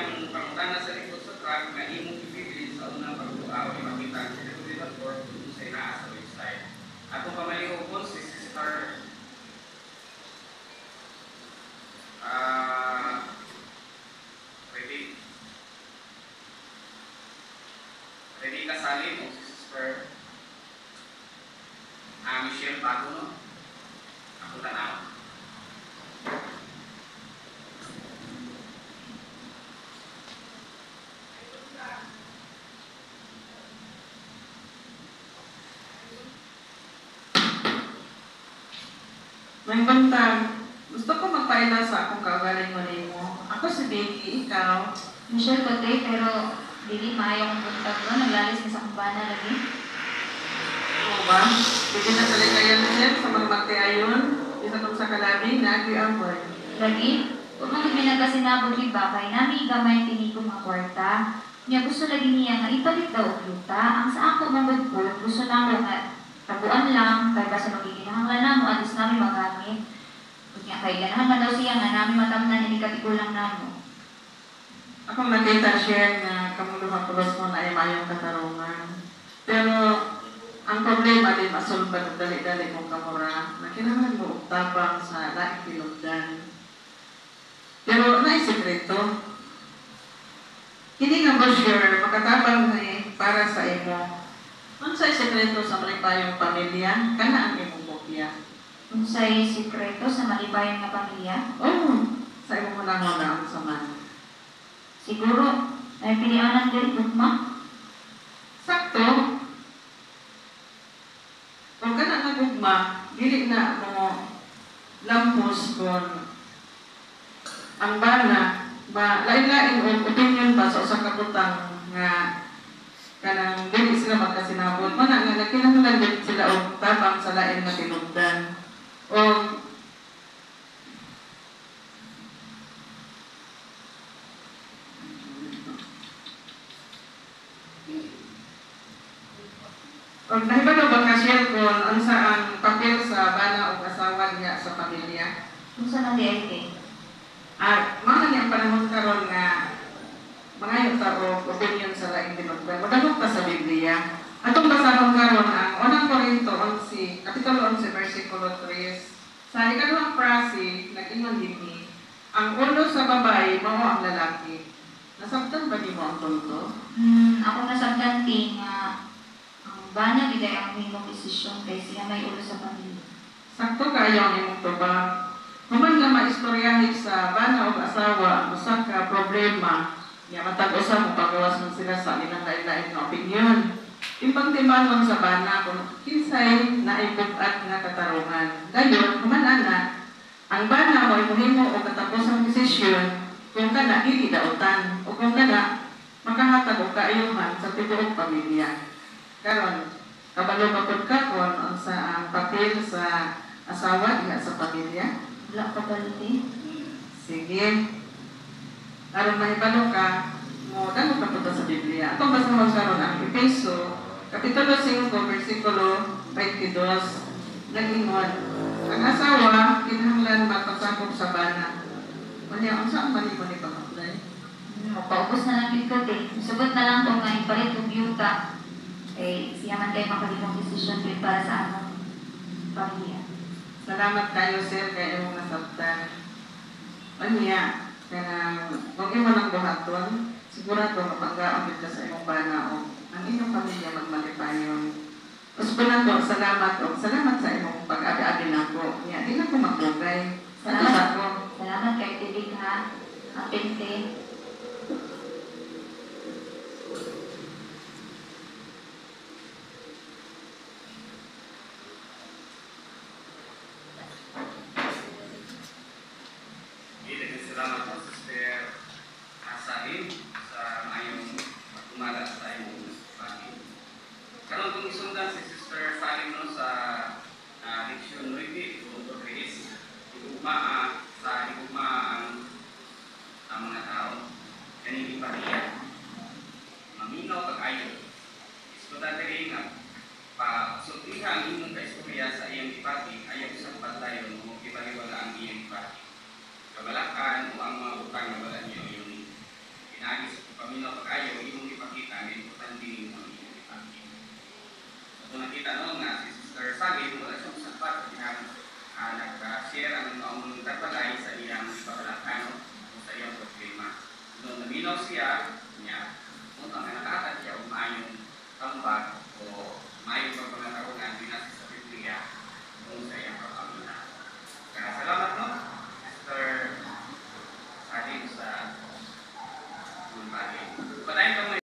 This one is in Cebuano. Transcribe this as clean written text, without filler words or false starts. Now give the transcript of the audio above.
ang pangutana sa likod sa tract nga imong ibilin sa unang pagtuaw. Ipakita ang cw.org kung unsay naa sa website. Atong pamalihokon si Sister ready. Ready ka, Salim, o si Sister Michelle Bago, no? Ako tanaw. May buntag, gusto ko magpaila sa akong kaugalingon nimo. Ako si Becky, ikaw? Michelle ko te, pero dili maayo akong buntag no, naglalis ni sa akong bana lagi. Oo ba? Pwede na talikayan siya sa mga magtiayon. Isa kong sa kalabi, nagi-amoy. Lagi, ug man gud mi nagkasinabot ni ba kay nami gamay tinigong nga kwarta. Nya gusto lagi niya nga ipalit daw og yuta. Ang sa ako man gud ko, gusto namo nga taguan lang kay basta magiginahanglan namo at least nami magamit. Ug nya kay ganahan man daw siya nga nami matamnan ini katigulang namo. Akong nakita siya nga kamong duha pulos mo na ay mayong katarungan. Pero ang problema di masulbad og dali-dali mong kamura na kinahanglan mo og tabang sa laing tinubdan. Pero naay sekreto. Kini nga brochure makatabang ni para sa imo. Unsay sekreto sa malipayong pamilya? Kana ang imong kopya. Unsay sikreto sa malipayon nga pamilya? Oh, sa imong hunahuna unsa man? Siguro ay pilianan diri gugma. Sakto. Kung kana nga gugma, dili na mo lampos kung ang bana ba lain-lain og opinion ba sa usa ka butang nga kanang dili sila magkasinabot, mana nga nagkinahanglan gud sila og tabang sa lain nga tinubdan o og nahibalo ba ka share kung unsa ang papel sa bana og asawa diha sa pamilya? Unsa man di ay te? At mao na ni ang panahon karon nga mangayo ta og opinion sa laing tinubdan. Madangop ta sa Biblia. Atong basahon karon ang unang Korinto 11, kapitulo 11, versikulo 3. Sa ikaduhang prase, nag-ingon dinhi, ang ulo sa babae mao ang lalaki. Nasabtan ba nimo ang punto? Ako nasabtan te nga ang bana gid ay ang mahimong desisyon kay siya may ulo sa pamilya. Sakto kaayo ang imong tubag. Human nga maistoryahi sa bana og asawa ang usa ka problema, nya matag usa mopagawas man sila sa ilang lain-lain nga opinyon. Timbang timanon sa bana kung kinsay naay bug-at nga katarungan. Dayon, human ana, ang bana mo'y mohimo og katapusang desisyon kung kana dili dautan o kung kana makahatag og kaayuhan sa tibuok pamilya. Karon, kabalo ba pud ka kon unsa ang papel sa asawa diha sa pamilya? Wala pa balo te. Sige. Aron mahibalo ka, mo dangop na pud ta sa Biblia. Atong basahon karon ang Efeso kapitulo 5 bersikulo 22. Nag-ingon, ang asawa kinahanglan magpasakop sa bana. Unya unsa ang mali mo ni pag-apply? Mapaubos na lang gid ko te. Musugot na lang ko nga ipalit og yuta. Kay siya man kay makahimong desisyon gid para sa among pamilya. Salamat kayo, sir, kay imong nasabtan. Unya, kanang kung imo nang buhaton, sigurado mapanggaon gid ka sa imong bana o ang inyong pamilya magmalipayon. Usbon nako, salamat og salamat sa imong pag-abi-abi nako. Nya, di na ko magdugay. Salamat. Salamat ko. Salamat kay Tibig ha. Apil te. Okay, daghang salamat po, Sister Salim, sa maayong pagtumala sa imong pagi. Karon kung isundan si Sister Salim no sa leksyon 9.3, higugma sa higugma ang mga tao kaning ipariya. Maminaw pag-ayo. Isgutan diri nga pa sultiha ang imong kaistorya sa iyang ipati ayaw sa patayon mo gibaliwala ang iyang ipati. Kabalakan o ang mga butang nga wala niyo yun. Maminaw siya.